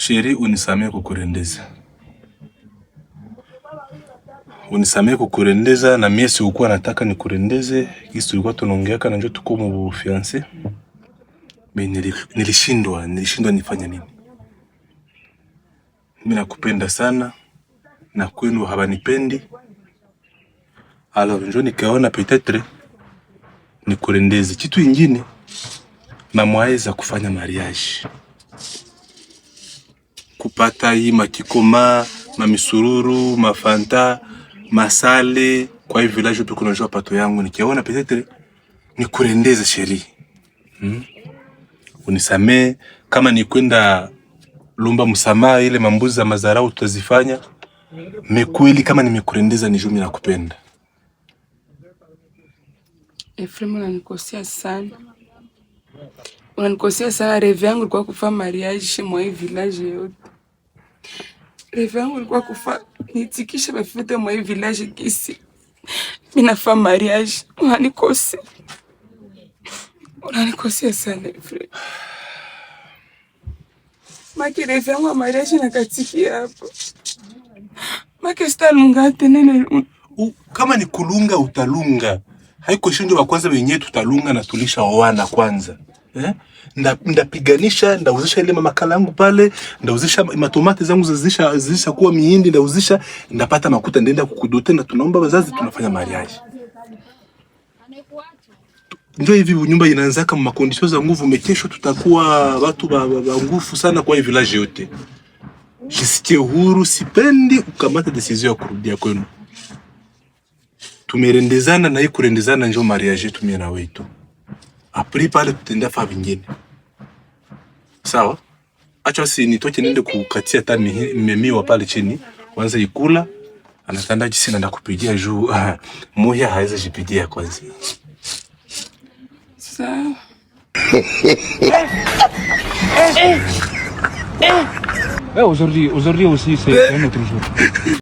Chérie, unisamee kukurendeza, unisamee kukurendeza na mie sikukuwa nataka nikurendeze, kisi tulikuwa tunaongeaka na njo tuko mu fiancé. Mais nilishindwa, nilishindwa nifanye nini? Mimi nakupenda sana na kwenu habanipendi. Alors njo nikaona peut-être nikurendeze. Kitu ingine na mwaweza kufanya mariage, kupata hii makikoma, mamisururu, mafanta, masale kwa hii village tu kunajua pato yangu, nikiona peut-être nikurendeze chérie. Unisamee kama ni kwenda lomba msamaha, ile mambuzi za mazarau tutazifanya. Mekweli kama nimekurendeza ni juu mimi nakupenda. Efrem, unanikosea sana, unanikosea sana. Rêve yangu ilikuwa kufa mariage mwa hii village yote. Rêve yangu ilikuwa kufa nitikishe bafete mwa hii village kisi minafa mariage. Unanikosea, unanikosea sana, Efrem. Make rêve yangu ya mariage nakatikia hapo. Make sitalunga tena ile. Kama ni kulunga utalunga. Haiko shindo wa kwanza wenyewe tutalunga na tulisha oana kwanza. Eh? Ndapiganisha, ndauzisha ile makala yangu pale, ndauzisha matomate zangu zizisha kuwa mihindi, ndauzisha, ndapata makuta, ndaenda kukudote na tunaomba wazazi tunafanya mariage. Ndio hivi nyumba inaanza kama ma conditions za nguvu, mekesho tutakuwa watu ba nguvu sana kwa hii village yote. Jisikie huru, sipendi ukamata décision ya kurudia kwenu. Tumerendezana na hii kurendezana njo mariage yetu mie na wetu. Après pale tutenda fa vingine. Sawa? Acha si nitoke niende kukatia hata miwa pale chini. Kwanza ikula anatanda jisi naenda kupigia juu muya hawezi jipigia kwanza. Sawa. Ouais, aujourd'hui, aujourd'hui aussi, c'est un autre jour.